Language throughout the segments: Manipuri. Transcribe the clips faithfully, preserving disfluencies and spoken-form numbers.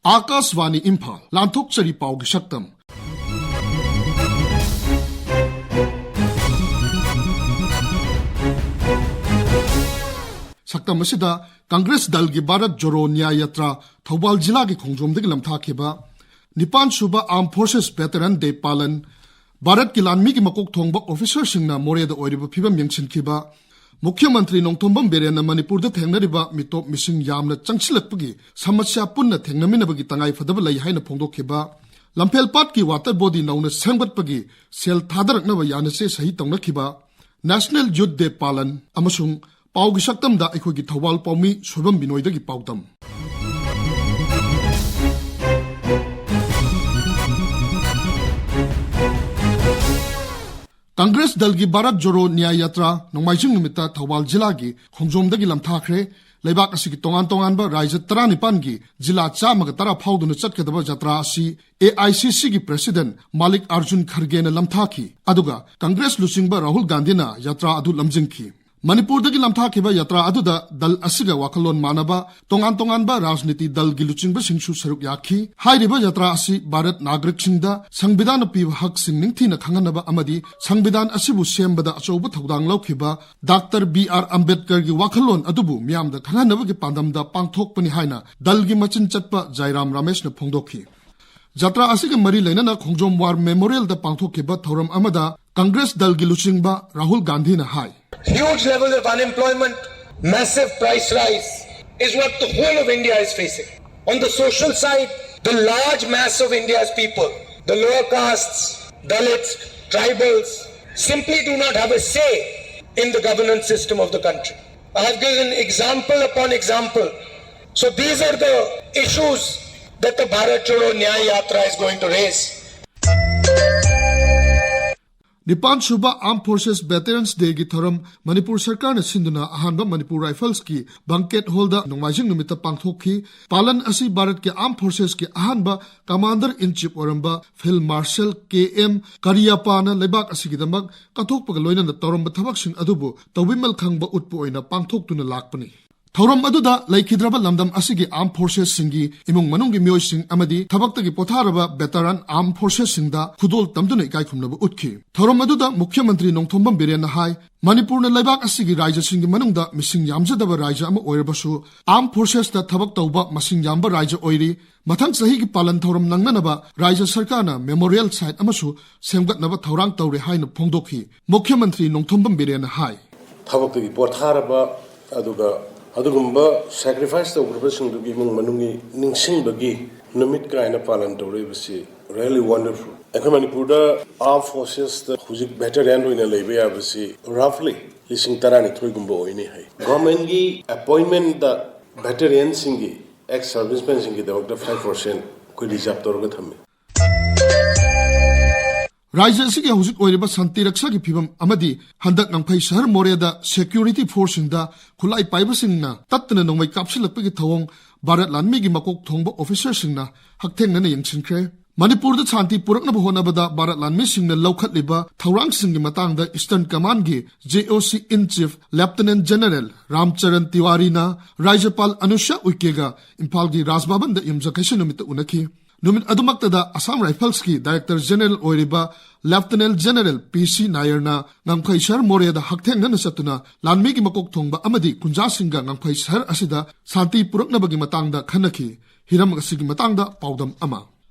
ꯑꯥꯀꯥꯁꯕꯥꯅꯤ ꯏꯝꯐꯥꯜ, ꯂꯥꯟꯊꯣꯛꯆꯔꯤ ꯄꯥꯎꯒꯤ ꯁꯛꯇꯝ꯫ ꯁꯛꯇꯝ ꯑꯁꯤꯗ ꯀꯪꯒ꯭ꯔꯦꯁ ꯗꯜꯒꯤ ꯚꯥꯔꯠ ꯖꯣꯔꯣ ꯅ꯭ꯌꯥꯌ ꯌꯥꯇ꯭ꯔꯥ ꯊꯧꯕꯥꯜ ꯖꯤꯂꯥꯒꯤ ꯈꯣꯡꯖꯣꯝꯗꯒꯤ ꯂꯝꯊꯥꯈꯤꯕ ꯅꯤꯄꯥꯟ ꯁꯨꯕ Armed Forces Veteran Day ꯄꯥꯂꯟ, ꯚꯥꯔꯠꯀꯤ ꯂꯥꯟꯃꯤꯒꯤ ꯃꯀꯣꯛ ꯊꯣꯡꯕ ꯑꯣꯐꯤꯁꯔꯁꯤꯡꯅ ꯃꯣꯔꯦꯗ ꯑꯣꯏꯔꯤꯕ ꯐꯤꯕꯝ ꯌꯦꯡꯁꯤꯟꯈꯤꯕ, ꯃꯨꯈ꯭ꯌ ꯃꯟꯇ꯭ꯔꯤ ꯅꯣꯡꯊꯣꯝꯕꯝ ꯕꯤꯔꯦꯟꯅ ꯃꯅꯤꯄꯨꯔꯗ ꯊꯦꯡꯅꯔꯤꯕ ꯃꯤꯇꯣꯞ ꯃꯤꯁꯤꯡ ꯌꯥꯝꯅ ꯆꯪꯁꯤꯜꯂꯛꯄꯒꯤ ꯁꯃꯁ꯭ꯌꯥ ꯄꯨꯟꯅ ꯊꯦꯡꯅꯃꯤꯟꯅꯕꯒꯤ ꯇꯉꯥꯏꯐꯗꯕ ꯂꯩ ꯍꯥꯏꯅ ꯐꯣꯡꯗꯣꯛꯈꯤꯕ, ꯂꯝꯐꯦꯜꯄꯥꯠꯀꯤ ꯋꯥꯇꯔ ꯕꯣꯗꯤ ꯅꯧꯅ ꯁꯦꯝꯒꯠꯄꯒꯤ ꯁꯦꯜ ꯊꯥꯗꯔꯛꯅꯕ ꯌꯥꯅꯆꯦ ꯁꯍꯤ ꯇꯧꯅꯈꯤꯕ, National Youth Day ꯄꯥꯂꯟ ꯑꯃꯁꯨꯡ ꯄꯥꯎꯒꯤ ꯁꯛꯇꯝꯗ ꯑꯩꯈꯣꯏꯒꯤ ꯊꯧꯕꯥꯜ ꯄꯥꯎꯃꯤ ꯁꯣꯏꯕꯝ ꯕꯤꯅꯣꯏꯗꯒꯤ ꯄꯥꯎꯗꯝ꯫ ꯀꯪꯒ꯭ꯔꯦꯁ ꯗꯜꯒꯤ ꯚꯥꯔꯠ ꯖꯣꯔꯣ ꯅ꯭ꯌꯥꯌ ꯌꯥꯇ꯭ꯔꯥ ꯅꯣꯡꯃꯥꯏꯖꯤꯡ ꯅꯨꯃꯤꯠꯇ ꯊꯧꯕꯥꯜ ꯖꯤꯂꯥꯒꯤ ꯈꯣꯡꯖꯣꯝꯗꯒꯤ ꯂꯝꯊꯥꯈ꯭ꯔꯦ꯫ ꯂꯩꯕꯥꯛ ꯑꯁꯤꯒꯤ ꯇꯣꯉꯥꯟ ꯇꯣꯉꯥꯟꯕ ꯔꯥꯏꯖ꯭ꯌ ꯇꯔꯥꯅꯤꯄꯥꯟꯒꯤ ꯖꯤꯂꯥ ꯆꯥꯝꯃꯒ ꯇꯔꯥ ꯐꯥꯎꯗꯨꯅ ꯆꯠꯀꯗꯕ ꯖꯇ꯭ꯔꯥ ꯑꯁꯤ ꯑꯦ ꯑꯥꯏ ꯁꯤ ꯁꯤꯒꯤ ꯄ꯭ꯔꯦꯁꯤꯗꯦꯟꯠ ꯃꯥꯂꯤꯛ ꯑꯥꯔꯖꯨꯟ ꯈꯔꯒꯦꯅ ꯂꯝꯊꯥꯈꯤ, ꯑꯗꯨꯒ ꯀꯪꯒ꯭ꯔꯦꯁ ꯂꯨꯆꯤꯡꯕ ꯔꯥꯍꯨꯜ ꯒꯥꯟꯙꯤꯅ ꯖꯇ꯭ꯔꯥ ꯑꯗꯨ ꯂꯝꯖꯤꯡꯈꯤ꯫ ꯃꯅꯤꯄꯨꯔꯗꯒꯤ ꯂꯝꯊꯥꯈꯤꯕ ꯖꯇ꯭ꯔꯥ ꯑꯗꯨꯗ ꯗꯜ ꯑꯁꯤꯒ ꯋꯥꯈꯜꯂꯣꯟ ꯃꯥꯟꯅꯕ ꯇꯣꯉꯥꯟ ꯇꯣꯉꯥꯟꯕ ꯔꯥꯖꯅꯤꯇꯤ ꯗꯜꯒꯤ ꯂꯨꯆꯤꯡꯕꯁꯤꯡꯁꯨ ꯁꯔꯨꯛ ꯌꯥꯈꯤ꯫ ꯍꯥꯏꯔꯤꯕ ꯖꯇ꯭ꯔꯥ ꯑꯁꯤ ꯚꯥꯔꯠ ꯅꯥꯒꯔꯤꯛꯁꯤꯡꯗ ꯁꯪꯕꯤꯙꯥꯟꯅ ꯄꯤꯕ ꯍꯛꯁꯤꯡ ꯅꯤꯡꯊꯤꯅ ꯈꯪꯍꯟꯅꯕ ꯑꯃꯗꯤ ꯁꯪꯕꯤꯙꯥꯟ ꯑꯁꯤꯕꯨ ꯁꯦꯝꯕꯗ ꯑꯆꯧꯕ ꯊꯧꯗꯥꯡ ꯂꯧꯈꯤꯕ ꯗꯥꯛꯇꯔ ꯕꯤ ꯑꯥꯔ ꯑꯝꯕꯦꯗꯀꯔꯒꯤ ꯋꯥꯈꯜꯂꯣꯟ ꯑꯗꯨꯕꯨ ꯃꯤꯌꯥꯝꯗ ꯈꯪꯍꯟꯅꯕꯒꯤ ꯄꯥꯟꯗꯝꯗ ꯄꯥꯡꯊꯣꯛꯄꯅꯤ ꯍꯥꯏꯅ ꯗꯜꯒꯤ ꯃꯆꯤꯟ ꯆꯠꯄ ꯖꯥꯏꯔꯥꯝ ꯔꯥꯃꯦꯁꯅ ꯐꯣꯡꯗꯣꯛꯈꯤ꯫ ꯖꯇ꯭ꯔꯥ ꯑꯁꯤꯒ ꯃꯔꯤ ꯂꯩꯅꯅ ꯈꯣꯡꯖꯣꯝ ꯋꯥꯔ ꯃꯦꯃꯣꯔꯤꯌꯦꯜꯗ ꯄꯥꯡꯊꯣꯛꯈꯤꯕ ꯊꯧꯔꯝ ꯑꯃꯗ ꯀꯪꯒ꯭ꯔꯦꯁ ꯗꯜꯒꯤ ꯂꯨꯆꯤꯡꯕ ꯔꯥꯍꯨꯜ ꯒꯥꯟꯙꯤꯅ ꯍꯥꯏ, Huge levels of unemployment, massive price rise is what the whole of India is facing. On the social side, the large mass of India's people, the lower castes, Dalits, tribals, simply do not have a say in the governance system of the country. I have given example upon example. So these are the issues that the Bharat Jodo Nyay Yatra is going to raise. ꯅꯤꯄꯥꯟ ꯁꯨꯕ Armed Forces Veterans Dayꯒꯤ ꯊꯧꯔꯝ ꯃꯅꯤꯄꯨꯔ ꯁꯔꯀꯥꯔꯅ ꯁꯤꯟꯗꯨꯅ ꯑꯍꯥꯟꯕ ꯃꯅꯤꯄꯨꯔ ꯔꯥꯏꯐꯜꯁꯀꯤ ꯕꯪꯀꯦꯠ ꯍꯣꯜꯗ ꯅꯣꯡꯃꯥꯏꯖꯤꯡ ꯅꯨꯃꯤꯠꯇ ꯄꯥꯡꯊꯣꯛꯈꯤ꯫ ꯄꯥꯂꯟ ꯑꯁꯤ ꯚꯥꯔꯠꯀꯤ Armed Forcesꯀꯤ ꯑꯍꯥꯟꯕ Commander in Chief ꯑꯣꯏꯔꯝꯕ Field Marshal ꯀꯦ ꯑꯦꯝ ꯀꯔꯤꯌꯥꯄꯥꯅ ꯂꯩꯕꯥꯛ ꯑꯁꯤꯒꯤꯗꯃꯛ ꯀꯠꯊꯣꯛꯄꯒ ꯂꯣꯏꯅꯅ ꯇꯧꯔꯝꯕ ꯊꯕꯛꯁꯤꯡ ꯑꯗꯨꯕꯨ ꯇꯧꯕꯤꯃꯜ ꯈꯪꯕ ꯎꯠꯄ ꯑꯣꯏꯅ ꯄꯥꯡꯊꯣꯛꯇꯨꯅ ꯂꯥꯛꯄꯅꯤ꯫ ꯊꯧꯔꯝ ꯑꯗꯨꯗ ꯂꯩꯈꯤꯗ꯭ꯔꯕ ꯂꯝꯗꯝ ꯑꯁꯤꯒꯤ armed forcesꯁꯤꯡꯒꯤ ꯏꯃꯨꯡ ꯃꯅꯨꯡꯒꯤ ꯃꯤꯑꯣꯏꯁꯤꯡ ꯑꯃꯗꯤ ꯊꯕꯛꯇꯒꯤ ꯄꯣꯊꯥꯔꯕ veteran armed forcesꯁꯤꯡꯗ ꯈꯨꯗꯣꯜ ꯇꯝꯗꯨꯅ ꯏꯀꯥꯏ ꯈꯨꯝꯅꯕ ꯎꯠꯈꯤ꯫ ꯊꯧꯔꯝ ꯑꯗꯨꯗ ꯃꯨꯈ꯭ꯌ ꯃꯟꯇ꯭ꯔꯤ ꯅꯣꯡꯊꯣꯝꯕꯝ ꯕꯤꯔꯦꯟꯅ ꯍꯥꯏ, ꯃꯅꯤꯄꯨꯔꯅ ꯂꯩꯕꯥꯛ ꯑꯁꯤꯒꯤ ꯔꯥꯖ꯭ꯌꯁꯤꯡꯒꯤ ꯃꯅꯨꯡꯗ ꯃꯤꯁꯤꯡ ꯌꯥꯝꯖꯗꯕ ꯔꯥꯖ꯭ꯌ ꯑꯃ ꯑꯣꯏꯔꯕꯁꯨ, armed forcesꯇ ꯊꯕꯛ ꯇꯧꯕ ꯃꯁꯤꯡ ꯌꯥꯝꯕ ꯔꯥꯖ꯭ꯌ ꯑꯣꯏꯔꯤ꯫ ꯃꯊꯪ ꯆꯍꯤꯒꯤ ꯄꯥꯂꯟ ꯊꯧꯔꯝ ꯅꯪꯅꯅꯕ ꯔꯥꯖ꯭ꯌ ꯁꯔꯀꯥꯔꯅ memorial site ꯑꯃꯁꯨ ꯁꯦꯝꯒꯠꯅꯕ ꯊꯧꯔꯥꯡ ꯇꯧꯔꯦ ꯍꯥꯏꯅ ꯐꯣꯡꯗꯣꯛꯈꯤ꯫ ꯃꯨꯈ꯭ꯌ ꯃꯟꯇ꯭ꯔꯤ ꯅꯣꯡꯊꯣꯝꯕꯝ ꯕꯤꯔꯦꯟꯅ ꯍꯥꯏ, ꯊꯕꯛꯇꯒꯤ ꯄꯣꯊꯥꯔꯕ, ꯑꯗꯨꯒ ꯑꯗꯨꯒꯨꯝꯕ sacrifice ꯇꯧꯈ꯭ꯔꯕꯁꯤꯡꯗꯨꯒꯤ ꯏꯃꯨꯡ ꯃꯅꯨꯡꯒꯤ ꯅꯤꯡꯁꯤꯡꯕꯒꯤ ꯅꯨꯃꯤꯠ ꯀꯥꯏꯅ ꯄꯥꯂꯟ ꯇꯧꯔꯛꯏꯕꯁꯤ really wonderful꯫ ꯑꯩꯈꯣꯏ ꯃꯅꯤꯄꯨꯔꯗ armed forcesꯇ ꯍꯧꯖꯤꯛ veteran ꯑꯣꯏꯅ ꯂꯩꯕ ꯌꯥꯕꯁꯤ roughly ꯂꯤꯁꯤꯡ ꯇꯔꯥꯅꯤꯊꯣꯏꯒꯨꯝꯕ ꯑꯣꯏꯅꯤ ꯍꯥꯏ꯫ Governmentꯀꯤ appointmentꯇ veteranꯁꯤꯡꯒꯤ, ex servicemenꯁꯤꯡꯒꯤꯗꯃꯛꯇ five percent ꯑꯩꯈꯣꯏ reserve ꯇꯧꯔꯒ ꯊꯝꯃꯤ꯫ ꯔꯥꯖ꯭ꯌ ꯑꯁꯤꯒꯤ ꯍꯧꯖꯤꯛ ꯑꯣꯏꯔꯤꯕ ꯁꯥꯟꯇꯤ ꯔꯛꯁꯥꯒꯤ ꯐꯤꯕꯝ ꯑꯃꯗꯤ ꯍꯟꯗꯛ ꯉꯝꯈꯩ ꯁꯍꯔ ꯃꯣꯔꯦꯗ security forceꯁꯤꯡꯗ ꯈꯨꯠꯂꯥꯏ ꯄꯥꯏꯕꯁꯤꯡꯅ ꯇꯠꯇꯅ ꯅꯣꯡꯃꯩ ꯀꯥꯞꯁꯤꯜꯂꯛꯄꯒꯤ ꯊꯧꯑꯣꯡ ꯚꯥꯔꯠ ꯂꯥꯟꯃꯤꯒꯤ ꯃꯀꯣꯛ ꯊꯣꯡꯕ officerꯁꯤꯡꯅ ꯍꯛꯊꯦꯡꯅꯅ ꯌꯦꯡꯁꯤꯟꯈ꯭ꯔꯦ꯫ ꯃꯅꯤꯄꯨꯔꯗ ꯁꯥꯟꯇꯤ ꯄꯨꯔꯛꯅꯕ ꯍꯣꯠꯅꯕꯗ ꯚꯥꯔꯠ ꯂꯥꯟꯃꯤꯁꯤꯡꯅ ꯂꯧꯈꯠꯂꯤꯕ ꯊꯧꯔꯥꯡꯁꯤꯡꯒꯤ ꯃꯇꯥꯡꯗ Eastern Commandꯀꯤ JOC in chief Lieutenant General ꯔꯥꯝꯆꯔꯟ ꯇꯤꯋꯥꯔꯤꯅ ꯔꯥꯖ꯭ꯌꯄꯥꯜ ꯑꯅꯨꯁ꯭ꯌꯥ ꯎꯏꯀꯦꯒ ꯏꯝꯐꯥꯜꯒꯤ ꯔꯥꯖ ꯚꯕꯟꯗ ꯌꯨꯝꯖꯀꯩꯁ ꯅꯨꯃꯤꯠꯇ ꯎꯅꯈꯤ꯫ ꯅꯨꯃꯤꯠ ꯑꯗꯨꯃꯛꯇꯗ Assam Riflesꯀꯤ Director General ꯑꯣꯏꯔꯤꯕ Lieutenant General ꯄꯤ ꯁꯤ ꯅꯥꯌꯔꯅ ꯉꯝꯈꯩ ꯁꯍꯔ ꯃꯣꯔꯦꯗ ꯍꯛꯊꯦꯡꯅꯅ ꯆꯠꯇꯨꯅ ꯂꯥꯟꯃꯤꯒꯤ ꯃꯀꯣꯛ ꯊꯣꯡꯕ ꯑꯃꯗꯤ ꯈꯨꯟꯖꯥꯁꯤꯡꯒ ꯉꯝꯈꯩ ꯁꯍꯔ ꯑꯁꯤꯗ ꯁꯥꯟꯇꯤ ꯄꯨꯔꯛꯅꯕꯒꯤ ꯃꯇꯥꯡꯗ ꯈꯟꯅꯈꯤ꯫ ꯍꯤꯔꯝ ꯑꯁꯤꯒꯤ ꯃꯇꯥꯡꯗ ꯄꯥꯎꯗꯝ ꯑꯃ꯫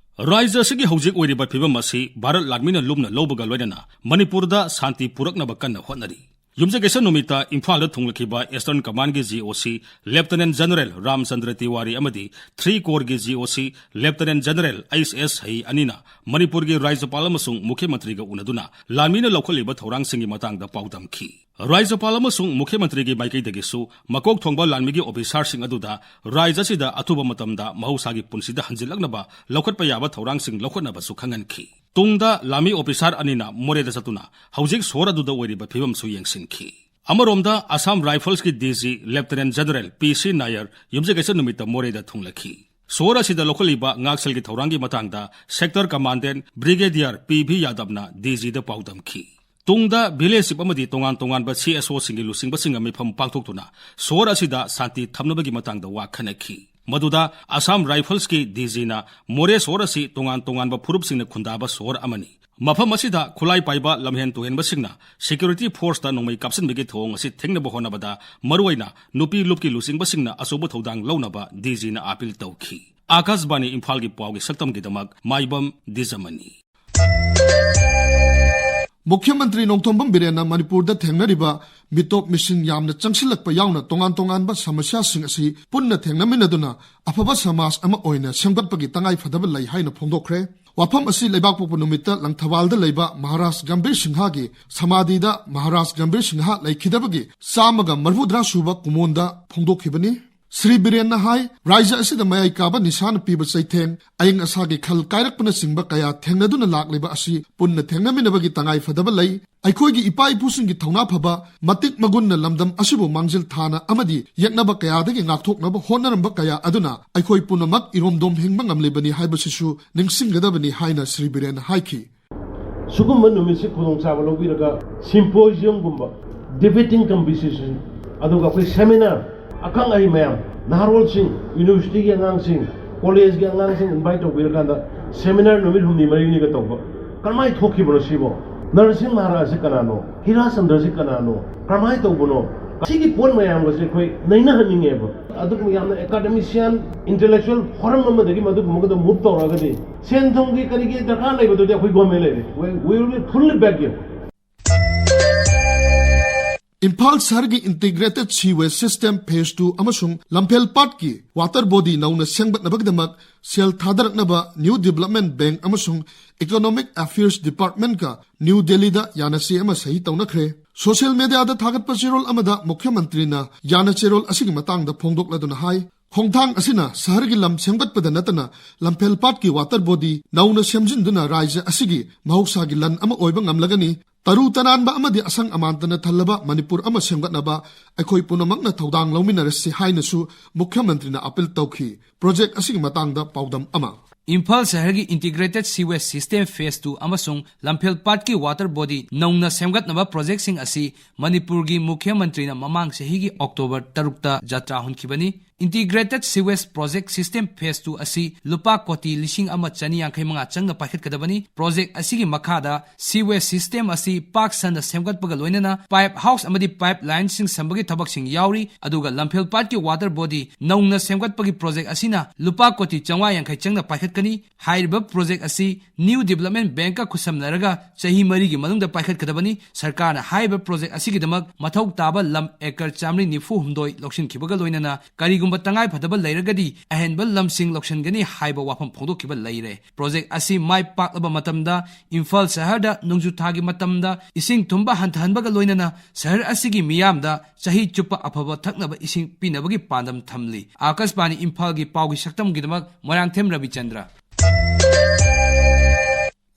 ꯔꯥꯖ꯭ꯌ ꯑꯁꯤꯒꯤ ꯍꯧꯖꯤꯛ ꯑꯣꯏꯔꯤꯕ ꯐꯤꯕꯝ ꯑꯁꯤ ꯚꯥꯔꯠ ꯂꯥꯟꯃꯤꯅ ꯂꯨꯝꯅ ꯂꯧꯕꯒ ꯂꯣꯏꯅꯅ ꯃꯅꯤꯄꯨꯔꯗ ꯁꯥꯟꯇꯤ ꯄꯨꯔꯛꯅꯕ ꯀꯟꯅ ꯍꯣꯠꯅꯔꯤ꯫ ꯌꯨꯝꯖꯀꯩꯁ ꯅꯨꯃꯤꯠꯇ ꯏꯝꯐꯥꯜꯗ ꯊꯨꯡꯂꯈꯤꯕ Eastern Commandꯀꯤ JOC Lieutenant General ꯔꯥꯝꯆꯟꯗ꯭ꯔ Tiwari ꯑꯃꯗꯤ Three Corpsꯀꯤ JOC Lieutenant General H S ꯍꯩ ꯑꯅꯤꯅ ꯃꯅꯤꯄꯨꯔꯒꯤ ꯔꯥꯖ꯭ꯌꯄꯥꯜ ꯑꯃꯁꯨꯡ ꯃꯨꯈ꯭ꯌ ꯃꯟꯇ꯭ꯔꯤꯒ ꯎꯅꯗꯨꯅ ꯂꯥꯟꯃꯤꯅ ꯂꯧꯈꯠꯂꯤꯕ ꯊꯧꯔꯥꯡꯁꯤꯡꯒꯤ ꯃꯇꯥꯡꯗ ꯄꯥꯎꯗꯝꯈꯤ꯫ ꯔꯥꯖ꯭ꯌꯄꯥꯜ ꯑꯃꯁꯨꯡ ꯃꯨꯈ꯭ꯌ ꯃꯟꯇ꯭ꯔꯤꯒꯤ ꯃꯥꯏꯀꯩꯗꯒꯤꯁꯨ ꯃꯀꯣꯛ ꯊꯣꯡꯕ ꯂꯥꯟꯃꯤꯒꯤ officerꯁꯤꯡ ꯑꯗꯨꯗ ꯔꯥꯖ꯭ꯌ ꯑꯁꯤꯗ ꯑꯊꯨꯕ ꯃꯇꯝꯗ ꯃꯍꯧꯁꯥꯒꯤ ꯄꯨꯟꯁꯤꯗ ꯍꯟꯖꯤꯜꯂꯛꯅꯕ ꯂꯧꯈꯠꯄ ꯌꯥꯕ ꯊꯧꯔꯥꯡꯁꯤꯡ ꯂꯧꯈꯠꯅꯕꯁꯨ ꯈꯪꯍꯟꯈꯤ꯫ ꯇꯨꯡꯗ ꯂꯥꯟꯃꯤ officer ꯑꯅꯤꯅ ꯃꯣꯔꯦꯗ ꯆꯠꯇꯨꯅ ꯍꯧꯖꯤꯛ ꯁꯣꯍꯣꯔ ꯑꯗꯨꯗ ꯑꯣꯏꯔꯤꯕ ꯐꯤꯕꯝꯁꯨ ꯌꯦꯡꯁꯤꯟꯈꯤ꯫ ꯑꯃꯔꯣꯝꯗ Assam Riflesꯀꯤ DG Lieutenant General ꯄꯤ ꯁꯤ ꯅꯥꯌꯔ ꯌꯨꯝꯖꯀꯩꯁ ꯅꯨꯃꯤꯠꯇ ꯃꯣꯔꯦꯗ ꯊꯨꯡꯂꯈꯤ꯫ ꯁꯣꯍꯣꯔ ꯑꯁꯤꯗ ꯂꯧꯈꯠꯂꯤꯕ ꯉꯥꯛꯁꯦꯜꯒꯤ ꯊꯧꯔꯥꯡꯒꯤ ꯃꯇꯥꯡꯗ Sector Commandant Brigadier P V ꯌꯥꯗꯕꯅ DGꯗ ꯄꯥꯎꯗꯝꯈꯤ꯫ ꯇꯨꯡꯗ ꯚꯤꯂꯦꯖ ꯆꯤꯐ ꯑꯃꯗꯤ ꯇꯣꯉꯥꯟ ꯇꯣꯉꯥꯟꯕ ꯁꯤ ꯑꯦꯁ ꯑꯣꯁꯤꯡꯒꯤ ꯂꯨꯆꯤꯡꯕꯁꯤꯡꯒ ꯃꯤꯐꯝ ꯄꯥꯡꯊꯣꯛꯇꯨꯅ ꯁꯣꯍꯣꯔ ꯑꯁꯤꯗ ꯁꯥꯟꯇꯤ ꯊꯝꯅꯕꯒꯤ ꯃꯇꯥꯡꯗ ꯋꯥ ꯈꯟꯅꯈꯤ꯫ ꯃꯗꯨꯗ ꯑꯁꯥꯝ ꯔꯥꯏꯐꯜꯁꯀꯤ ꯗꯤ ꯖꯤꯅ ꯃꯣꯔꯦ ꯁꯣꯍꯣꯔ ꯑꯁꯤ ꯇꯣꯉꯥꯟ ꯇꯣꯉꯥꯟꯕ ꯐꯨꯔꯨꯞꯁꯤꯡꯅ ꯈꯨꯟꯗꯥꯕ ꯁꯣꯍꯣꯔ ꯑꯃꯅꯤ, ꯃꯐꯝ ꯑꯁꯤꯗ ꯈꯨꯠꯂꯥꯏ ꯄꯥꯏꯕ ꯂꯝꯍꯦꯟ ꯇꯨꯍꯦꯟꯕꯁꯤꯡꯅ ꯁꯦꯀ꯭ꯌꯨꯔꯤꯇꯤ ꯐꯣꯔꯁꯇ ꯅꯣꯡꯃꯩ ꯀꯥꯞꯁꯤꯟꯕꯒꯤ ꯊꯧꯑꯣꯡ ꯑꯁꯤ ꯊꯤꯡꯅꯕ ꯍꯣꯠꯅꯕꯗ ꯃꯔꯨꯑꯣꯏꯅ ꯅꯨꯄꯤ ꯂꯨꯞꯀꯤ ꯂꯨꯆꯤꯡꯕꯁꯤꯡꯅ ꯑꯆꯧꯕ ꯊꯧꯗꯥꯡ ꯂꯧꯅꯕ ꯗꯤ ꯖꯤꯅ ꯑꯥꯄꯤꯜ ꯇꯧꯈꯤ꯫ ꯑꯥꯀꯥꯁꯕꯥꯅꯤ ꯏꯝꯐꯥꯜꯒꯤ ꯄꯥꯎꯒꯤ ꯁꯛꯇꯝꯒꯤꯗꯃꯛ ꯃꯥꯏꯕꯝ ꯗꯤꯖꯃꯅꯤ꯫ ꯃꯨꯈ꯭ꯌ ꯃꯟꯇ꯭ꯔꯤ ꯅꯣꯡꯊꯣꯝꯕꯝ ꯕꯤꯔꯦꯟꯅ ꯃꯅꯤꯄꯨꯔꯗ ꯊꯦꯡꯅꯔꯤꯕ ꯃꯤꯇꯣꯞ ꯃꯤꯁꯤꯡ ꯌꯥꯝꯅ ꯆꯪꯁꯤꯜꯂꯛꯄ ꯌꯥꯎꯅ ꯇꯣꯉꯥꯟ ꯇꯣꯉꯥꯟꯕ ꯁꯃꯁ꯭ꯌꯥꯁꯤꯡ ꯑꯁꯤ ꯄꯨꯟꯅ ꯊꯦꯡꯅꯃꯤꯟꯅꯗꯨꯅ ꯑꯐꯕ ꯁꯃꯥꯖ ꯑꯃ ꯑꯣꯏꯅ ꯁꯦꯝꯒꯠꯄꯒꯤ ꯇꯉꯥꯏ ꯐꯗꯕ ꯂꯩ ꯍꯥꯏꯅ ꯐꯣꯡꯗꯣꯛꯈ꯭ꯔꯦ꯫ ꯋꯥꯐꯝ ꯑꯁꯤ ꯂꯩꯕꯥꯛꯄꯣꯛꯄ ꯅꯨꯃꯤꯠꯇ ꯂꯪꯊꯕꯥꯜꯗ ꯂꯩꯕ ꯃꯍꯥꯔꯥꯖ ꯒꯝꯚꯤꯔ ꯁꯤꯡꯍꯒꯤ ꯁꯃꯥꯙꯤꯗ ꯃꯍꯥꯔꯥꯖ ꯒꯝꯚꯤꯔ ꯁꯤꯡꯍ ꯂꯩꯈꯤꯗꯕꯒꯤ ꯆꯥꯝꯃꯒ ꯃꯔꯤꯐꯨꯇꯔꯥ ꯁꯨꯕ ꯀꯨꯃꯣꯟꯗ ꯐꯣꯡꯗꯣꯛꯈꯤꯕꯅꯤ꯫ ꯁ꯭ꯔꯤ ꯕꯤꯔꯦꯟꯅ ꯍꯥꯏ, ꯔꯥꯖ꯭ꯌ ꯑꯁꯤꯗ ꯃꯌꯥꯏ ꯀꯥꯕ ꯅꯤꯁꯥꯅ ꯄꯤꯕ ꯆꯩꯊꯦꯡ, ꯑꯏꯪ ꯑꯁꯥꯒꯤ ꯈꯜ ꯀꯥꯏꯔꯛꯄꯅꯆꯤꯡꯕ ꯀꯌꯥ ꯊꯦꯡꯅꯗꯨꯅ ꯂꯥꯛꯂꯤꯕ ꯑꯁꯤ ꯄꯨꯟꯅ ꯊꯦꯡꯅꯃꯤꯟꯅꯕꯒꯤ ꯇꯉꯥꯏ ꯐꯗꯕ ꯂꯩ꯫ ꯑꯩꯈꯣꯏꯒꯤ ꯏꯄꯥ ꯏꯄꯨꯁꯤꯡꯒꯤ ꯊꯧꯅꯥ ꯐꯕ, ꯃꯇꯤꯛ ꯃꯒꯨꯟꯅ ꯂꯝꯗꯝ ꯑꯁꯤꯕꯨ ꯃꯥꯡꯖꯤꯜ ꯊꯥꯅ ꯑꯃꯗꯤ ꯌꯦꯛꯅꯕ ꯀꯌꯥꯗꯒꯤ ꯉꯥꯛꯊꯣꯛꯅꯕ ꯍꯣꯠꯅꯔꯝꯕ ꯀꯌꯥ ꯑꯗꯨꯅ ꯑꯩꯈꯣꯏ ꯄꯨꯝꯅꯃꯛ ꯏꯔꯣꯝꯗꯣꯝ ꯍꯤꯡꯕ ꯉꯝꯂꯤꯕꯅꯤ ꯍꯥꯏꯕꯁꯤꯁꯨ ꯅꯤꯡꯁꯤꯡꯒꯗꯕꯅꯤ ꯍꯥꯏꯅ ꯁ꯭ꯔꯤ ꯕꯤꯔꯦꯟꯅ ꯍꯥꯏꯈꯤ꯫ ꯁꯤꯒꯨꯝꯕ ꯅꯨꯃꯤꯠꯁꯤ ꯈꯨꯗꯣꯡꯆꯥꯕ ꯂꯧꯕꯤꯔꯒ symposium ꯒꯨꯝꯕ, debating competition, ꯑꯗꯨꯒ ꯑꯩꯈꯣꯏ seminar, ꯑꯈꯪ ꯑꯍꯩ ꯃꯌꯥꯝ, ꯅꯍꯥꯔꯣꯜꯁꯤꯡ, university ꯒꯤ ꯑꯉꯥꯡꯁꯤꯡ, college ꯀꯤ ꯑꯉꯥꯡꯁꯤꯡ invite ꯇꯧꯕꯤꯔꯀꯥꯟꯗ seminar ꯅꯨꯃꯤꯠ ꯍꯨꯝꯅꯤ ꯃꯔꯤꯅꯤꯒ ꯇꯧꯕ꯫ ꯀꯔꯝꯍꯥꯏꯅ ꯊꯣꯛꯈꯤꯕꯅꯣ ꯁꯤꯕꯣ? ꯅꯔꯁꯤꯡ ꯃꯍꯥꯔꯥꯖꯁꯤ ꯀꯅꯥꯅꯣ? ꯍꯤꯔꯥꯆꯟꯗ꯭ꯔꯁꯤ ꯀꯅꯥꯅꯣ? ꯀꯔꯝꯍꯥꯏꯅ ꯇꯧꯕꯅꯣ? ꯁꯤꯒꯤ ꯄꯣꯠ ꯃꯌꯥꯝꯒꯁꯦ ꯑꯩꯈꯣꯏ ꯅꯩꯅꯍꯟꯅꯤꯡꯉꯦꯕ꯫ ꯑꯗꯨꯒꯨꯝꯕ ꯌꯥꯝꯅ academician, intellectual forum ꯑꯃꯗꯒꯤ ꯃꯗꯨꯒꯨꯝꯕꯒꯗꯣ move ꯇꯧꯔꯛꯑꯒꯗꯤ, ꯁꯦꯟ ꯊꯨꯝꯒꯤ ꯀꯔꯤꯒꯤ ꯗꯔꯀꯥꯔ ꯂꯩꯕꯗꯨꯗꯤ ꯑꯩꯈꯣꯏ government ꯂꯩꯔꯦ꯫ We, we will be fully back you. Imphal ꯁꯍꯔꯒꯤ integrated sewage system phase two ꯑꯃꯁꯨꯡ ꯂꯝꯐꯦꯜ ꯄꯥꯠꯀꯤ water body ꯅꯧꯅ ꯁꯦꯝꯒꯠꯅꯕꯒꯤꯗꯃꯛ ꯁꯦꯜ ꯊꯥꯗꯔꯛꯅꯕ New Development Bank ꯑꯃꯁꯨꯡ Economic Affairs Department ꯀ ꯅ꯭ꯌꯨ ꯗꯦꯜꯂꯤꯗ ꯌꯥꯅꯆꯦ ꯑꯃ ꯁꯍꯤ ꯇꯧꯅꯈ꯭ꯔꯦ꯫ Social media ꯗ ꯊꯥꯒꯠꯄ ꯆꯦꯔꯣꯜ ꯑꯃꯗ ꯃꯨꯈ꯭ꯌ ꯃꯟꯇ꯭ꯔꯤꯅ ꯌꯥꯅꯆꯦꯔꯣꯜ ꯑꯁꯤꯒꯤ ꯃꯇꯥꯡꯗ ꯐꯣꯡꯗꯣꯛꯂꯗꯨꯅ ꯍꯥꯏ, ꯈꯣꯡꯊꯥꯡ ꯑꯁꯤꯅ ꯁꯍꯔꯒꯤ ꯂꯝ ꯁꯦꯝꯒꯠꯄꯗ ꯅꯠꯇꯅ ꯂꯝꯐꯦꯜ ꯄꯥꯠꯀꯤ water body ꯅꯧꯅ ꯁꯦꯝꯖꯤꯟꯗꯨꯅ ꯔꯥꯖ꯭ꯌ ꯑꯁꯤꯒꯤ ꯃꯍꯧꯁꯥꯒꯤ ꯂꯟ ꯑꯃ ꯑꯣꯏꯕ ꯉꯝꯂꯒꯅꯤ꯫ ꯇꯔꯨ ꯇꯅꯥꯟꯕ ꯑꯃꯗꯤ ꯑꯁꯪ ꯑꯃꯥꯟꯇꯅ ꯊꯜꯂꯕ ꯃꯅꯤꯄꯨꯔ ꯑꯃ ꯁꯦꯝꯒꯠꯅꯕ ꯑꯩꯈꯣꯏ ꯄꯨꯝꯅꯃꯛꯅ ꯊꯧꯗꯥꯡ ꯂꯧꯃꯤꯟꯅꯔꯁꯤ ꯍꯥꯏꯅꯁꯨ ꯃꯨꯈ꯭ꯌ ꯃꯟꯇ꯭ꯔꯤꯅ ꯑꯥꯄꯤꯜ ꯇꯧꯈꯤ꯫ Project ꯑꯁꯤꯒꯤ ꯃꯇꯥꯡꯗ ꯄꯥꯎꯗꯝ ꯑꯃ꯫ ꯏꯝꯐꯥꯜ ꯁꯍꯔꯒꯤ Integrated Sewage System Phase two ꯑꯃꯁꯨꯡ ꯂꯝꯐꯦꯜ ꯄꯥꯠꯀꯤ water body ꯅꯧꯅ ꯁꯦꯝꯒꯠꯅꯕ projectꯁꯤꯡ ꯑꯁꯤ ꯃꯅꯤꯄꯨꯔꯒꯤ ꯃꯨꯈ꯭ꯌ ꯃꯟꯇ꯭ꯔꯤꯅ ꯃꯃꯥꯡ ꯆꯍꯤꯒꯤ October ꯇꯔꯨꯛꯇ ꯖꯇ꯭ꯔꯥ ꯍꯨꯟꯈꯤꯕꯅꯤ꯫ Integrated Sewage Project System Phase two ꯑꯁꯤ ꯂꯨꯄꯥ ꯀꯣꯇꯤ ꯂꯤꯁꯤꯡ ꯑꯃ ꯆꯅꯤ ꯌꯥꯡꯈꯩ ꯃꯉꯥ ꯆꯪꯅ ꯄꯥꯏꯈꯠꯀꯗꯕꯅꯤ꯫ Project ꯑꯁꯤꯒꯤ ꯃꯈꯥꯗ sewage system ꯑꯁꯤ ꯄꯥꯛ ꯁꯟꯅ ꯁꯦꯝꯒꯠꯄꯒ ꯂꯣꯏꯅꯅ pipe house ꯑꯃꯗꯤ pipe lineꯁꯤꯡ ꯁꯝꯕꯒꯤ ꯊꯕꯛꯁꯤꯡ ꯌꯥꯎꯔꯤ꯫ ꯑꯗꯨꯒ ꯂꯝꯐꯦꯜ ꯄꯥꯠꯀꯤ water body ꯅꯧꯅ ꯁꯦꯝꯒꯠꯄꯒꯤ project ꯑꯁꯤꯅ ꯂꯨꯄꯥ ꯀꯣꯇꯤ ꯆꯥꯝꯃꯉꯥ ꯌꯥꯡꯈꯩ ꯆꯪꯅ ꯄꯥꯏꯈꯠꯀꯅꯤ꯫ ꯍꯥꯏꯔꯤꯕ project ꯑꯁꯤ New Development Bankꯀ ꯈꯨꯠꯁꯝꯅꯔꯒ ꯆꯍꯤ ꯃꯔꯤꯒꯤ ꯃꯅꯨꯡꯗ ꯄꯥꯏꯈꯠꯀꯗꯕꯅꯤ꯫ ꯁꯔꯀꯥꯔꯅ ꯍꯥꯏꯔꯤꯕ project ꯑꯁꯤꯒꯤꯗꯃꯛ ꯃꯊꯧ ꯇꯥꯕ ꯂꯝ acre ꯆꯥꯃꯔꯤ ꯅꯤꯐꯨ ꯍꯨꯝꯗꯣꯏ ꯂꯧꯁꯤꯟꯈꯤꯕꯒ ꯂꯣꯏꯅꯅ ꯀꯔꯤꯒꯨꯝꯕ ꯇꯉꯥꯏ ꯐꯗꯕ ꯂꯩꯔꯒꯗꯤ ꯑꯍꯦꯟꯕ ꯂꯝꯁꯤꯡ ꯂꯧꯁꯤꯟꯒꯅꯤ ꯍꯥꯏꯕ ꯋꯥꯐꯝ ꯐꯣꯡꯗꯣꯛꯈꯤꯕ ꯂꯩꯔꯦ꯫ Project ꯑꯁꯤ ꯃꯥꯏ ꯄꯥꯛꯂꯕ ꯃꯇꯝꯗ ꯏꯝꯐꯥꯜ ꯁꯍꯔꯗ ꯅꯣꯡꯖꯨ ꯊꯥꯒꯤ ꯃꯇꯝꯗ ꯏꯁꯤꯡ ꯊꯨꯝꯕ ꯍꯟꯊꯍꯟꯕꯒ ꯂꯣꯏꯅꯅ ꯁꯍꯔ ꯑꯁꯤꯒꯤ ꯃꯤꯌꯥꯝꯗ ꯆꯍꯤ ꯆꯨꯞꯄ ꯑꯐꯕ ꯊꯛꯅꯕ ꯏꯁꯤꯡ ꯄꯤꯅꯕꯒꯤ ꯄꯥꯟꯗꯝ ꯊꯝꯂꯤ꯫ ꯑꯥꯀꯥꯁꯕꯥꯅꯤ ꯏꯝꯐꯥꯜꯒꯤ ꯄꯥꯎꯒꯤ ꯁꯛꯇꯝꯒꯤꯗꯃꯛ ꯃꯣꯏꯔꯥꯡꯊꯦꯝ ꯔꯕꯤꯆꯟꯗ꯭ꯔ꯫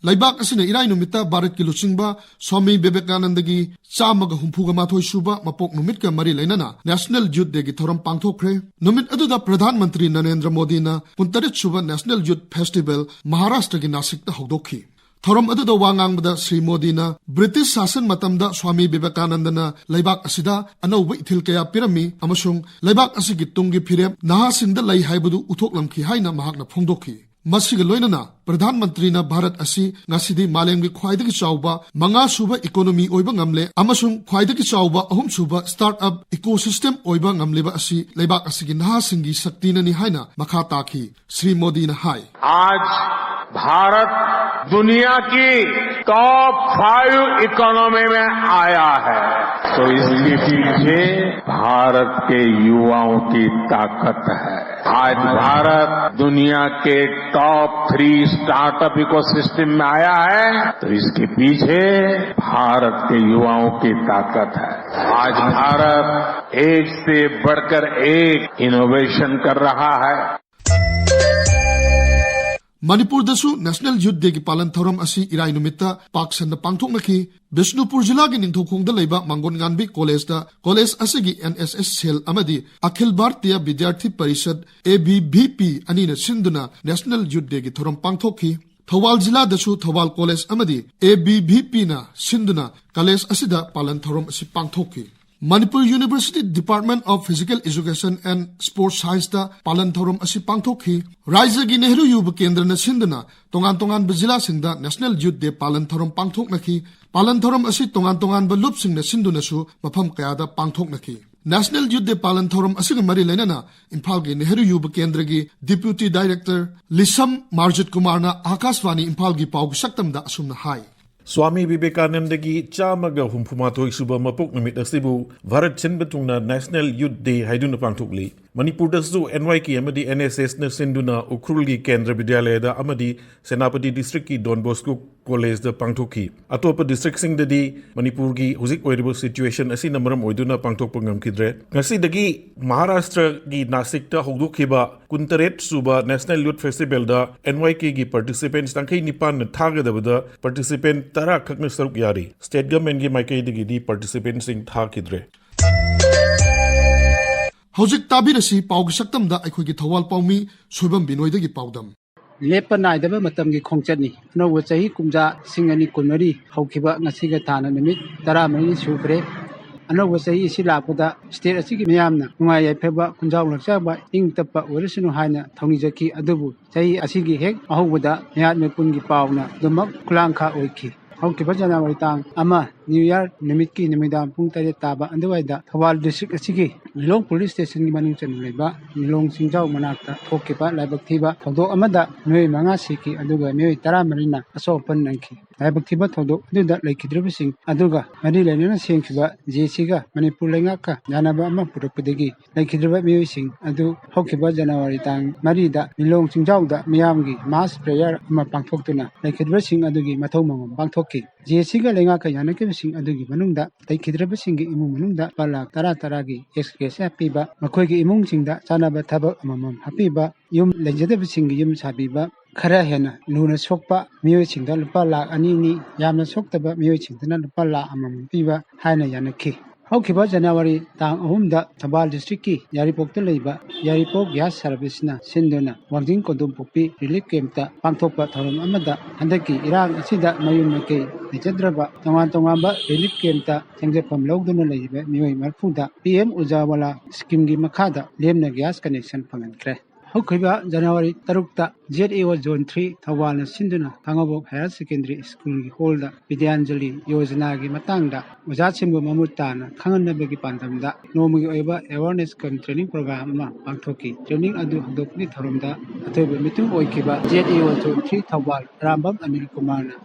ꯂꯩꯕꯥꯛ ꯑꯁꯤꯅ ꯏꯔꯥꯏ ꯅꯨꯃꯤꯠꯇ ꯚꯥꯔꯠꯀꯤ ꯂꯨꯆꯤꯡꯕ ꯁ꯭ꯋꯥꯃꯤ ꯕꯤꯕꯦꯀꯥꯅꯟꯗꯒꯤ ꯆꯥꯝꯃꯒ ꯍꯨꯝꯐꯨꯒ ꯃꯥꯊꯣꯏ ꯁꯨꯕ ꯃꯄꯣꯛ ꯅꯨꯃꯤꯠꯀ ꯃꯔꯤ ꯂꯩꯅꯅ National Youth Dayꯒꯤ ꯊꯧꯔꯝ ꯄꯥꯡꯊꯣꯛꯈ꯭ꯔꯦ꯫ ꯅꯨꯃꯤꯠ ꯑꯗꯨꯗ ꯄ꯭ꯔꯙꯥꯟ ꯃꯟꯇ꯭ꯔꯤ ꯅꯔꯦꯟꯗ꯭ꯔ ꯃꯣꯗꯤꯅ ꯀꯨꯟꯇꯔꯦꯠ ꯁꯨꯕ National Youth Festival ꯃꯍꯥꯔꯥꯁꯇ꯭ꯔꯒꯤ ꯅꯥꯁꯤꯛꯇ ꯍꯧꯗꯣꯛꯈꯤ꯫ ꯊꯧꯔꯝ ꯑꯗꯨꯗ ꯋꯥ ꯉꯥꯡꯕꯗ ꯁ꯭ꯔꯤ ꯃꯣꯗꯤꯅ ꯕ꯭ꯔꯤꯇꯤꯁ ꯁꯥꯁꯟ ꯃꯇꯝꯗ ꯁ꯭ꯋꯥꯃꯤ ꯕꯤꯕꯦꯀꯥꯅꯟꯗꯅ ꯂꯩꯕꯥꯛ ꯑꯁꯤꯗ ꯑꯅꯧꯕ ꯏꯊꯤꯜ ꯀꯌꯥ ꯄꯤꯔꯝꯃꯤ ꯑꯃꯁꯨꯡ ꯂꯩꯕꯥꯛ ꯑꯁꯤꯒꯤ ꯇꯨꯡꯒꯤ ꯐꯤꯔꯦꯞ ꯅꯍꯥꯁꯤꯡꯗ ꯂꯩ ꯍꯥꯏꯕꯗꯨ ꯎꯊꯣꯛꯂꯝꯈꯤ ꯍꯥꯏꯅ ꯃꯍꯥꯛꯅ ꯐꯣꯡꯗꯣꯛꯈꯤ꯫ ꯃꯁꯤꯒ ꯂꯣꯏꯅꯅ ꯄ꯭ꯔꯙꯥꯟ ꯃꯟꯇ꯭ꯔꯤꯅ ꯚꯥꯔꯠ ꯑꯁꯤ ꯉꯁꯤꯗꯤ ꯃꯥꯂꯦꯝꯒꯤ ꯈ꯭ꯋꯥꯏꯗꯒꯤ ꯆꯥꯎꯕ ꯃꯉꯥ ꯁꯨꯕ economy ꯑꯣꯏꯕ ꯉꯝꯂꯦ ꯑꯃꯁꯨꯡ ꯈ꯭ꯋꯥꯏꯗꯒꯤ ꯆꯥꯎꯕ ꯑꯍꯨꯝ ꯁꯨꯕ startup ecosystem ꯑꯣꯏꯕ ꯉꯝꯂꯤꯕ ꯑꯁꯤ ꯂꯩꯕꯥꯛ ꯑꯁꯤꯒꯤ ꯅꯍꯥꯁꯤꯡꯒꯤ ꯁꯛꯇꯤꯅꯅꯤ ꯍꯥꯏꯅ ꯃꯈꯥ ꯇꯥꯈꯤ꯫ ꯁ꯭ꯔꯤ ꯃꯣꯗꯤꯅ ꯍꯥꯏ, आज भारत दुनिया की top five economy में आया है, तो इसके पीछे भारत के युवाओं की ताकत है। आज भारत दुनिया के top three startup ecosystem में आया है, तो इसके पीछे भारत के युवाओं की ताकत है। आज भारत एक से बढ़कर एक innovation कर रहा है। ꯃꯅꯤꯄꯨꯔꯗꯁꯨ National Youth Dayꯒꯤ ꯄꯥꯂꯟ ꯊꯧꯔꯝ ꯑꯁꯤ ꯏꯔꯥꯏ ꯅꯨꯃꯤꯠꯇ ꯄꯥꯛ ꯁꯟꯅ ꯄꯥꯡꯊꯣꯛꯅꯈꯤ꯫ ꯕꯤꯁꯅꯨꯄꯨꯔ ꯖꯤꯂꯥꯒꯤ ꯅꯤꯡꯊꯧꯈꯣꯡꯗ ꯂꯩꯕ ꯃꯥꯡꯒꯣꯟ ꯉꯥꯟꯕꯤ ꯀꯣꯂꯦꯖꯇ ꯀꯣꯂꯦꯖ ꯑꯁꯤꯒꯤ NSS cell ꯑꯃꯗꯤ ꯑꯈꯤꯜ ꯚꯥꯔꯇꯤꯌ ꯕꯤꯗ꯭ꯌꯥꯔꯊꯤ ꯄꯔꯤꯁꯠ, ABVP, ꯑꯅꯤꯅ ꯁꯤꯟꯗꯨꯅ National Youth Dayꯒꯤ ꯊꯧꯔꯝ ꯄꯥꯡꯊꯣꯛꯈꯤ꯫ ꯊꯧꯕꯥꯜ ꯖꯤꯂꯥꯗꯁꯨ ꯊꯧꯕꯥꯜ ꯀꯣꯂꯦꯖ ꯑꯃꯗꯤ ABVPꯅ ꯁꯤꯟꯗꯨꯅ ꯀꯣꯂꯦꯖ ꯑꯁꯤꯗ ꯄꯥꯂꯟ ꯊꯧꯔꯝ ꯑꯁꯤ ꯄꯥꯡꯊꯣꯛꯈꯤ꯫ Manipur University Department of Physical Education and Sports Scienceꯇ ꯄꯥꯂꯟ ꯊꯧꯔꯝ ꯑꯁꯤ ꯄꯥꯡꯊꯣꯛꯈꯤ꯫ ꯔꯥꯏꯖ꯭ꯌꯒꯤ ꯅꯦꯍꯔꯨ ꯌꯨꯕ ꯀꯦꯟꯗ꯭ꯔꯅ ꯁꯤꯟꯗꯨꯅ ꯇꯣꯉꯥꯟ ꯇꯣꯉꯥꯟꯕ ꯖꯤꯂꯥꯁꯤꯡꯗ National Youth Day ꯄꯥꯂꯟ ꯊꯧꯔꯝ ꯄꯥꯡꯊꯣꯛꯅꯈꯤ꯫ ꯄꯥꯂꯟ ꯊꯧꯔꯝ ꯑꯁꯤ ꯇꯣꯉꯥꯟ ꯇꯣꯉꯥꯟꯕ ꯂꯨꯞꯁꯤꯡꯅ ꯁꯤꯟꯗꯨꯅꯁꯨ ꯃꯐꯝ ꯀꯌꯥꯗ ꯄꯥꯡꯊꯣꯛꯅꯈꯤ꯫ National Youth Day ꯄꯥꯂꯟ ꯊꯧꯔꯝ ꯑꯁꯤꯒ ꯃꯔꯤ ꯂꯩꯅꯅ ꯏꯝꯐꯥꯜꯒꯤ ꯅꯦꯍꯔꯨ ꯌꯨꯕ ꯀꯦꯟꯗ꯭ꯔꯒꯤ Deputy Director ꯂꯤꯁꯝ ꯃꯥꯔꯖꯤꯠ ꯀꯨꯃꯥꯔꯅ ꯑꯥꯀꯥꯁꯕꯥꯅꯤ ꯏꯝꯐꯥꯜꯒꯤ ꯄꯥꯎꯒꯤ ꯁꯛꯇꯝꯗ ꯑꯁꯨꯝꯅ ꯍꯥꯏ꯫ ꯁ꯭ꯋꯥꯃꯤ ꯕꯤꯕꯦꯀꯥꯅꯟꯗꯒꯤ ꯆꯥꯝꯃꯒ ꯍꯨꯝꯐꯨꯃꯥꯊꯣꯏ ꯁꯨꯕ ꯃꯄꯣꯛ ꯅꯨꯃꯤꯠ ꯑꯁꯤꯕꯨ ꯚꯥꯔꯠ ꯁꯤꯟꯕ ꯊꯨꯡꯅ National Youth Day ꯍꯥꯏꯗꯨꯅ ꯄꯥꯡꯊꯣꯛꯂꯤ꯫ ꯃꯅꯤꯄꯨꯔꯗꯁꯨ NYK ꯑꯃꯗꯤ NSSꯅ ꯁꯤꯟꯗꯨꯅ ꯎꯈ꯭ꯔꯨꯜꯒꯤ ꯀꯦꯟꯗ꯭ꯔ ꯕꯤꯗ꯭ꯌꯥꯂꯌꯗ ꯑꯃꯗꯤ ꯁꯦꯅꯥꯄꯇꯤ districtꯀꯤ Don Bosco Collegeꯗ ꯄꯥꯡꯊꯣꯛꯈꯤ꯫ ꯑꯇꯣꯞꯄ districtꯁꯤꯡꯗꯗꯤ ꯃꯅꯤꯄꯨꯔꯒꯤ ꯍꯧꯖꯤꯛ ꯑꯣꯏꯔꯤꯕ situationꯑꯁꯤꯅ ꯃꯔꯝ ꯑꯣꯏꯗꯨꯅ ꯄꯥꯡꯊꯣꯛꯄ ꯉꯝꯈꯤꯗ꯭ꯔꯦ꯫ ꯉꯁꯤꯗꯒꯤ ꯃꯍꯥꯔꯥꯁꯇ꯭ꯔꯒꯤ ꯅꯥꯁꯤꯛꯇ ꯍꯧꯗꯣꯛꯈꯤꯕ ꯀꯨꯟꯇꯔꯦꯠ ꯁꯨꯕ National Youth Festivalꯗ NYKꯒꯤ participants ꯌꯥꯡꯈꯩ ꯅꯤꯄꯥꯟꯅ ꯊꯥꯒꯗꯕꯗ participant ꯇꯔꯥ ꯈꯛꯅ ꯁꯔꯨꯛ ꯌꯥꯔꯤ꯫ State governmentꯀꯤ ꯃꯥꯏꯀꯩꯗꯒꯤꯗꯤ participantꯁꯤꯡ ꯊꯥꯈꯤꯗ꯭ꯔꯦ꯫ ꯍꯧꯖꯤꯛ ꯇꯥꯕꯤꯔꯁꯤ ꯄꯥꯎꯒꯤ ꯁꯛꯇꯝꯗ ꯑꯩꯈꯣꯏꯒꯤ ꯊꯧꯕꯥꯜ ꯄꯥꯎꯃꯤ ꯁꯣꯏꯕꯝ ꯕꯤꯅꯣꯏꯗꯒꯤ ꯄꯥꯎꯗꯝ꯫ ꯂꯦꯞꯄ ꯅꯥꯏꯗꯕ ꯃꯇꯝꯒꯤ ꯈꯣꯡꯆꯠꯅꯤ꯫ ꯑꯅꯧꯕ ꯆꯍꯤ ꯀꯨꯝꯖꯥ ꯂꯤꯁꯤꯡ ꯑꯅꯤ ꯀꯨꯟꯃꯔꯤ ꯍꯧꯈꯤꯕ ꯉꯁꯤꯒ ꯊꯥꯅ ꯅꯨꯃꯤꯠ ꯇꯔꯥꯃꯔꯤ ꯁꯨꯈ꯭ꯔꯦ꯫ ꯑꯅꯧꯕ ꯆꯍꯤ ꯑꯁꯤ ꯂꯥꯛꯄꯗ state ꯑꯁꯤꯒꯤ ꯃꯤꯌꯥꯝꯅ ꯅꯨꯡꯉꯥꯏ ꯌꯥꯏꯐꯕ, ꯈꯨꯟꯖꯥꯎ ꯂꯥꯛꯆꯕ, ꯏꯪ ꯇꯞꯄ ꯑꯣꯏꯔꯁꯅꯨ ꯍꯥꯏꯅ ꯊꯧꯅꯤꯖꯈꯤ꯫ ꯑꯗꯨꯕꯨ ꯆꯍꯤ ꯑꯁꯤꯒꯤ ꯍꯦꯛ ꯑꯍꯧꯕꯗ ꯃꯤꯍꯥꯠ ꯃꯤꯄꯨꯟꯒꯤ ꯄꯥꯎꯅ ꯑꯗꯨꯃꯛ ꯈꯨꯂꯥꯡꯈꯥ ꯑꯣꯏꯈꯤ꯫ ꯍꯧꯈꯤꯕ January ꯇꯥꯡ ꯑꯃ New Year ꯅꯨꯃꯤꯠꯀꯤ ꯅꯨꯃꯤꯗꯥꯡ ꯄꯨꯡ ꯇꯔꯦꯠ ꯇꯥꯕ ꯑꯗꯨꯋꯥꯏꯗ ꯊꯧꯕꯥꯜ district ꯑꯁꯤꯒꯤ ꯂꯤꯂꯣꯡ police stationꯒꯤ ꯃꯅꯨꯡ ꯆꯟꯅ ꯂꯩꯕ ꯂꯤꯂꯣꯡ ꯆꯤꯡꯖꯥꯎ ꯃꯅꯥꯛꯇ ꯊꯣꯛꯈꯤꯕ ꯂꯥꯏꯕꯛ ꯊꯤꯕ ꯊꯧꯗꯣꯛ ꯑꯃꯗ ꯃꯤꯑꯣꯏ ꯃꯉꯥ ꯁꯤꯈꯤ, ꯑꯗꯨꯒ ꯃꯤꯑꯣꯏ ꯇꯔꯥꯃꯔꯤꯅ ꯑꯁꯣꯛ ꯑꯄꯟ ꯅꯪꯈꯤ꯫ ꯂꯥꯏꯕꯛ ꯊꯤꯕ ꯊꯧꯗꯣꯛ ꯑꯗꯨꯗ ꯂꯩꯈꯤꯗ꯭ꯔꯕꯁꯤꯡ ꯑꯗꯨꯒ ꯃꯔꯤ ꯂꯩꯅꯅ ꯁꯦꯝꯈꯤꯕ JACꯒ ꯃꯅꯤꯄꯨꯔ ꯂꯩꯉꯥꯛꯀ ꯌꯥꯅꯕ ꯑꯃ ꯄꯨꯔꯛꯄꯗꯒꯤ ꯂꯩꯈꯤꯗ꯭ꯔꯕ ꯃꯤꯑꯣꯏꯁꯤꯡ ꯑꯗꯨ ꯍꯧꯈꯤꯕ January ꯇꯥꯡ ꯃꯔꯤꯗ ꯂꯤꯂꯣꯡ ꯆꯤꯡꯖꯥꯎꯗ ꯃꯤꯌꯥꯝꯒꯤ mass prayer ꯑꯃ ꯄꯥꯡꯊꯣꯛꯇꯨꯅ ꯂꯩꯈꯤꯗ꯭ꯔꯕꯁꯤꯡ ꯑꯗꯨꯒꯤ ꯃꯊꯧ ꯃꯉꯝ ꯄꯥꯡꯊꯣꯛꯈꯤ꯫ JACꯒ ꯂꯩꯉꯥꯛꯀ ꯌꯥꯅꯈꯤꯕꯁꯤꯡ ꯑꯗꯨꯒꯤ ꯃꯅꯨꯡꯗ ꯂꯩꯈꯤꯗ꯭ꯔꯕꯁꯤꯡꯒꯤ ꯏꯃꯨꯡ ꯃꯅꯨꯡꯗ ꯂꯨꯄꯥ ꯂꯥꯈ ꯇꯔꯥ ꯇꯔꯥꯒꯤ ex gratia ꯄꯤꯕ, ꯃꯈꯣꯏꯒꯤ ꯏꯃꯨꯡꯁꯤꯡꯗ ꯆꯥꯅꯕ ꯊꯕꯛ ꯑꯃꯃꯝ ꯍꯥꯞꯄꯤꯕ, ꯌꯨꯝ ꯂꯩꯖꯗꯕꯁꯤꯡꯒꯤ ꯌꯨꯝ ꯁꯥꯕꯤꯕ, ꯈꯔ ꯍꯦꯟꯅ ꯂꯨꯅ ꯁꯣꯛꯄ ꯃꯤꯑꯣꯏꯁꯤꯡꯗ ꯂꯨꯄꯥ ꯂꯥꯈ ꯑꯅꯤꯅꯤ, ꯌꯥꯝꯅ ꯁꯣꯛꯇꯕ ꯃꯤꯑꯣꯏꯁꯤꯡꯗꯅ ꯂꯨꯄꯥ ꯂꯥꯈ ꯑꯃꯃꯝ ꯄꯤꯕ ꯍꯥꯏꯅ ꯌꯥꯅꯈꯤ꯫ ꯍꯧꯈꯤꯕ ꯖꯅꯋꯥꯔꯤ ꯇꯥꯡ ꯑꯍꯨꯝꯗ ꯊꯧꯕꯥꯜ district ꯀꯤ ꯌꯥꯏꯔꯤꯄꯣꯛꯇ ꯂꯩꯕ ꯌꯥꯏꯔꯤꯄꯣꯛ gas service ꯅ ꯁꯤꯟꯗꯨꯅ ꯋꯥꯡꯖꯤꯡ ꯀꯣꯗꯣꯝꯄꯣꯛꯄꯤ relief camp ꯇ ꯄꯥꯡꯊꯣꯛꯄ ꯊꯧꯔꯝ ꯑꯃꯗ ꯍꯟꯗꯛꯀꯤ ꯏꯔꯥꯡ ꯑꯁꯤꯗ ꯃꯌꯨꯝ ꯃꯀꯩ ꯂꯩꯖꯗ꯭ꯔꯕ ꯇꯣꯉꯥꯟ ꯇꯣꯉꯥꯟꯕ relief camp ꯇ ꯆꯪꯖꯐꯝ ꯂꯧꯗꯨꯅ ꯂꯩꯔꯤꯕ ꯃꯤꯑꯣꯏ ꯃꯔꯤꯐꯨꯗ P M Ujjwala scheme ꯒꯤ ꯃꯈꯥꯗ ꯂꯦꯝꯅ gas connection ꯐꯪꯍꯟꯈ꯭ꯔꯦ꯫ ꯍꯧꯈꯤꯕ ꯖꯅꯋꯥꯔꯤ ꯇꯔꯨꯛꯇ Z A O Zone three ꯊꯧꯕꯥꯜꯅ ꯁꯤꯟꯗꯨꯅ ꯈꯥꯉꯕꯣꯛ Higher Secondary School ꯒꯤ hall ꯗ ꯕꯤꯗ꯭ꯌꯥꯟꯖꯂꯤ ꯌꯣꯖꯅꯥꯒꯤ ꯃꯇꯥꯡꯗ ꯑꯣꯖꯥꯁꯤꯡꯕꯨ ꯃꯃꯨꯠ ꯇꯥꯅ ꯈꯪꯍꯟꯅꯕꯒꯤ ꯄꯥꯟꯗꯝꯗ ꯅꯣꯡꯃꯒꯤ ꯑꯣꯏꯕ awareness cum training program ꯑꯃ ꯄꯥꯡꯊꯣꯛꯈꯤ꯫ Training ꯑꯗꯨ ꯍꯧꯗꯣꯛꯄꯒꯤ ꯊꯧꯔꯝꯗ ꯑꯊꯣꯏꯕ ꯃꯤꯇꯨꯡ ꯑꯣꯏꯈꯤꯕ Z A O Zone three Thoubal Arambam Anil ꯀꯨꯃꯥꯔꯅ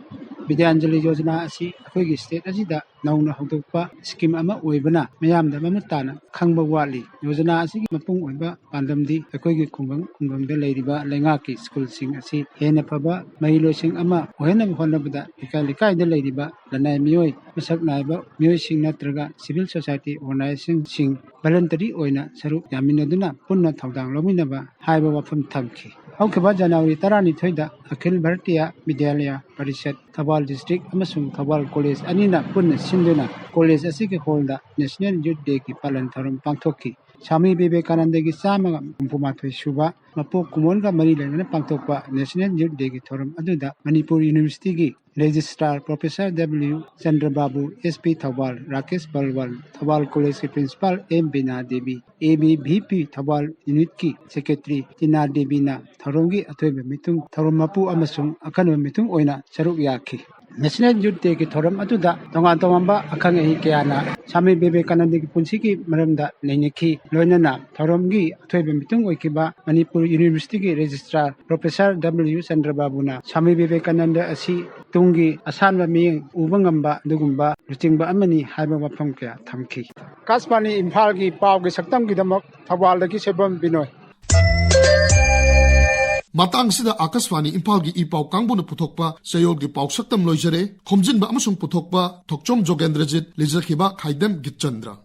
ꯕꯤꯗ꯭ꯌꯥꯟꯖꯂꯤ ꯌꯣꯖꯅꯥ ꯑꯁꯤ ꯑꯩꯈꯣꯏꯒꯤ state ꯑꯁꯤꯗ ꯅꯧꯅ ꯍꯧꯗꯣꯛꯄ scheme ꯑꯃ ꯑꯣꯏꯕꯅ ꯃꯤꯌꯥꯝꯗ ꯃꯃꯨꯠ ꯇꯥꯅ ꯈꯪꯕ ꯋꯥꯠꯂꯤ꯫ ꯌꯣꯖꯅꯥ ꯑꯁꯤꯒꯤ ꯃꯄꯨꯡ ꯑꯣꯏꯕ ꯄꯥꯟꯗꯝꯗꯤ ꯑꯩꯈꯣꯏꯒꯤ ꯈꯨꯡꯒꯪ ꯈꯨꯡꯒꯪꯗ ꯂꯩꯔꯤꯕ ꯂꯩꯉꯥꯛꯀꯤ school ꯁꯤꯡ ꯑꯁꯤ ꯍꯦꯟꯅ ꯐꯕ ꯃꯍꯩꯂꯣꯏꯁꯪ ꯑꯃ ꯑꯣꯏꯍꯟꯅꯕ ꯍꯣꯠꯅꯕꯗ ꯂꯩꯀꯥꯏ ꯂꯩꯀꯥꯏꯗ ꯂꯩꯔꯤꯕ ꯂꯅꯥꯏ ꯃꯤꯑꯣꯏ, ꯃꯁꯛ ꯅꯥꯏꯕ ꯃꯤꯑꯣꯏꯁꯤꯡ ꯅꯠꯇ꯭ꯔꯒ civil society organization ꯁꯤꯡ voluntary ꯑꯣꯏꯅ ꯁꯔꯨꯛ ꯌꯥꯃꯤꯟꯅꯗꯨꯅ ꯄꯨꯟꯅ ꯊꯧꯗꯥꯡ ꯂꯧꯃꯤꯟꯅꯕ ꯍꯥꯏꯕ ꯋꯥꯐꯝ ꯊꯝꯈꯤ꯫ ꯍꯧꯈꯤꯕ ꯖꯅꯋꯥꯔꯤ ꯇꯔꯥꯅꯤꯊꯣꯏꯗ ꯑꯈꯤꯜ ꯚꯥꯔꯇꯤꯌꯥ ꯕꯤꯗ꯭ꯌꯥꯂꯌꯥ ꯄꯔꯤꯁꯠ ꯊꯧꯕꯥꯜ district ꯑꯃꯁꯨꯡ ꯊꯧꯕꯥꯜ college ꯑꯅꯤꯅ ꯄꯨꯟꯅ ꯁꯤꯟꯗꯨꯅ college ꯑꯁꯤꯒꯤ hall ꯗ National Youth Day ꯒꯤ ꯄꯥꯂꯟ ꯊꯧꯔꯝ ꯄꯥꯡꯊꯣꯛꯈꯤ꯫ ꯁ꯭ꯋꯥꯃꯤ ꯕꯤꯕꯦꯀꯥꯅꯟꯗꯒꯤ ꯆꯥꯝꯃꯒ ꯍꯨꯝꯐꯨ ꯃꯥꯊꯣꯏ ꯁꯨꯕ ꯃꯄꯣꯛ ꯀꯨꯝꯑꯣꯟꯒ ꯃꯔꯤ ꯂꯩꯅꯅ ꯄꯥꯡꯊꯣꯛꯄ National Youth Day ꯒꯤ ꯊꯧꯔꯝ ꯑꯗꯨꯗ ꯃꯅꯤꯄꯨꯔ University ꯒꯤ Registrar Professor W ꯆꯟꯗ꯭ꯔꯕꯥꯕꯨ, S P Thoubal Rakesh ꯕꯜꯋꯥꯜ, Thoubal College ꯀꯤ Principal M Bina Devi, A B V P Thoubal unit ꯀꯤ Secretary ꯇꯤꯅꯥ ꯗꯦꯕꯤꯅ ꯊꯧꯔꯝꯒꯤ ꯑꯊꯣꯏꯕ ꯃꯤꯇꯨꯡ, ꯊꯧꯔꯝ ꯃꯄꯨ ꯑꯃꯁꯨꯡ ꯑꯈꯟꯅꯕ ꯃꯤꯇꯨꯡ ꯑꯣꯏꯅ ꯁꯔꯨꯛ ꯌꯥꯈꯤ꯫ National Youth Day ꯒꯤ ꯊꯧꯔꯝ ꯑꯗꯨꯗ ꯇꯣꯉꯥꯟ ꯇꯣꯉꯥꯟꯕ ꯑꯈꯪ ꯑꯍꯩ ꯀꯌꯥꯅ ꯁ꯭ꯋꯥꯃꯤ ꯕꯤꯕꯦꯀꯥꯅꯟꯗꯒꯤ ꯄꯨꯟꯁꯤꯒꯤ ꯃꯔꯝꯗ ꯅꯩꯅꯈꯤ꯫ ꯂꯣꯏꯅꯅ ꯊꯧꯔꯝꯒꯤ ꯑꯊꯣꯏꯕ ꯃꯤꯇꯨꯡ ꯑꯣꯏꯈꯤꯕ ꯃꯅꯤꯄꯨꯔ University ꯒꯤ Registrar Professor W ꯆꯟꯗ꯭ꯔꯕꯥꯕꯨꯅ swami Vivekananda ꯑꯁꯤ ꯇꯨꯡꯒꯤ ꯑꯁꯥꯟꯕ ꯃꯤꯠꯌꯦꯡ ꯎꯕ ꯉꯝꯕ ꯑꯗꯨꯒꯨꯝꯕ ꯂꯨꯆꯤꯡꯕ ꯑꯃꯅꯤ ꯍꯥꯏꯕ ꯋꯥꯐꯝ ꯀꯌꯥ ꯊꯝꯈꯤ꯫ ꯑꯀꯥꯁꯕꯥꯅꯤ ꯏꯝꯐꯥꯜꯒꯤ ꯄꯥꯎꯒꯤ ꯁꯛꯇꯝꯒꯤꯗꯃꯛ ꯊꯧꯕꯥꯜꯗꯒꯤ ꯁꯣꯏꯕꯝ ꯕꯤꯅꯣꯏ꯫ ꯃꯇꯥꯡꯁꯤꯗ ꯑꯀꯥꯁꯕꯥꯅꯤ ꯏꯝꯐꯥꯜꯒꯤ ꯏ ꯄꯥꯎ ꯀꯥꯡꯕꯨꯅ ꯄꯨꯊꯣꯛꯄ ꯆꯌꯣꯜꯒꯤ ꯄꯥꯎ ꯁꯛꯇꯝ ꯂꯣꯏꯖꯔꯦ꯫ ꯈꯣꯝꯖꯤꯟꯕ ꯑꯃꯁꯨꯡ ꯄꯨꯊꯣꯛꯄ ꯊꯣꯛꯆꯣꯝ ꯖꯣꯒꯦꯟꯗ꯭ꯔꯖꯤꯠ, ꯂꯤꯖꯈꯤꯕ ꯈꯥꯏꯗꯦꯝ ꯒꯤꯠꯆꯟꯗ꯭ꯔ꯫